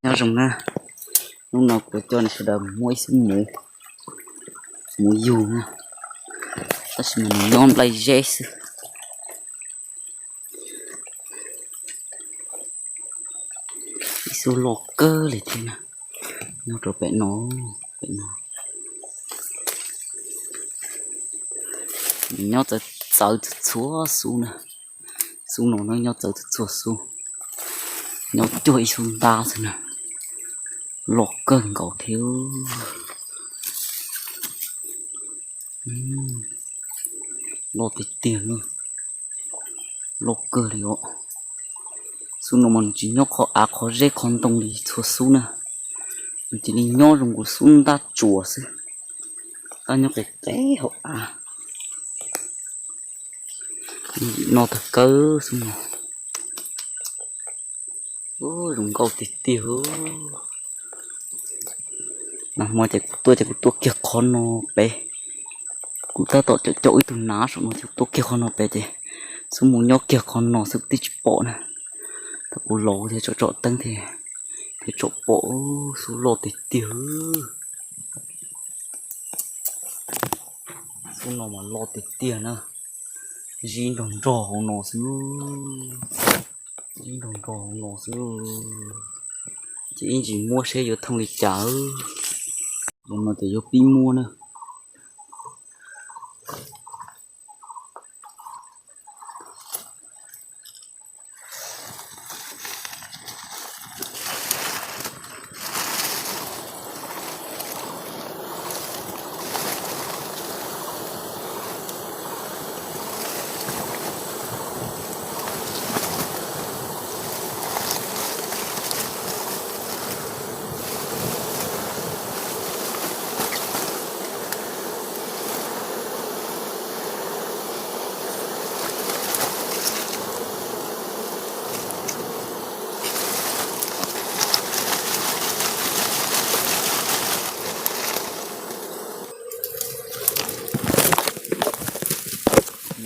Nyob zoo na, hnub no kuv coj nej sawv daws muab ib xub mus, mus yug na, tab sis mas nws nyob nplai zeb xwb. Ib xub loj kawg li thiab na, nyob rau pem no, pem no. Nyob txawv txawv txhua xub na, xub no nyob txawv txhua xub, nyob cuag ib xub ntab xwb na, loj kawg nkaus thiab. Loj tiag tiag, loj kawg li os. Xub no mas nws tsis nyob qhov av qhov zeb qhov ntoo li txhua xub na, nws cia li nyob zoo nkaus xub ntab tsuas xwb, tab nyob qis qis hauv av. No tag kawg xwb no. Zoo nkauj tiag tiag. Nag hmo ces kuv tuaj ces kuv tuaj kiag qhov no pem, kuv tab tom caum caum ib tug nav saum no ces kuv tuaj kiag qhov no pem ces xub mus nyob kiag qhov no xwb kuv twb tsis pom na. Thaum kuv los thiaj tsom tsom teeb thiaj, thiaj tsom pom, xub loj tiag tiag. Xub no mas loj tiag tiag na, zib nrog nrog hauv no xwb, zib nrog nrog hauv no xwb, ces ib ntsis muab seb yuav thooj li cas. Zoo no ces yuav pib muab na.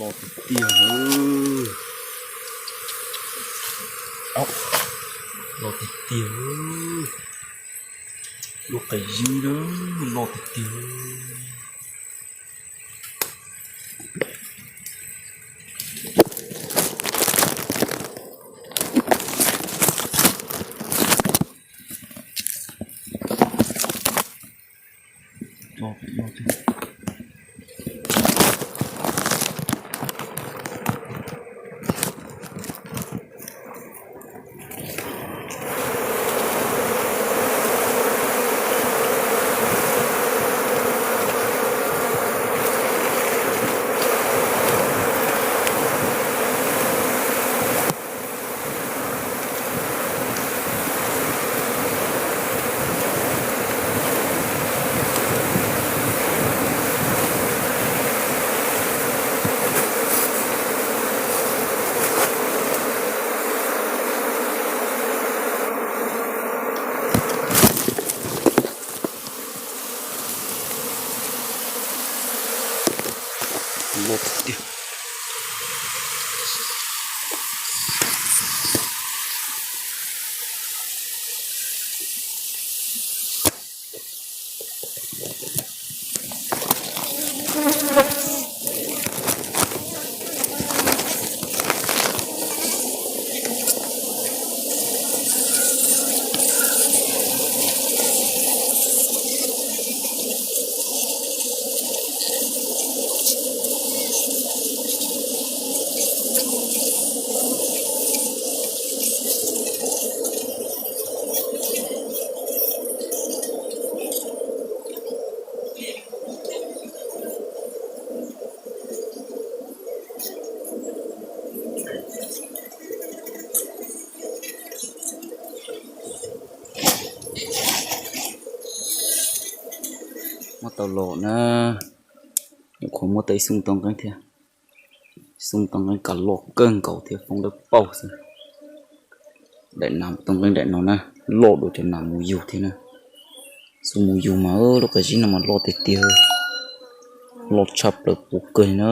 Loj tiag tiag, loj tiag tiag, lub qe zib na, loj tiag tiag. Loj tiag. Muab tau los na, nyuam qhuav muab tau ib xub ntoo nqeeb thiab. Xub ntoo nqeeb kav loj kawg nkaus thiab, foob dawb paug xwb. Daim nas ntoo nqeeb daim no na, loj dua cov nas mus yug thiab na. Xub mus yug mas lub qe zib no mas loj tiag tiag, loj tshaj plaws puv kawg li na.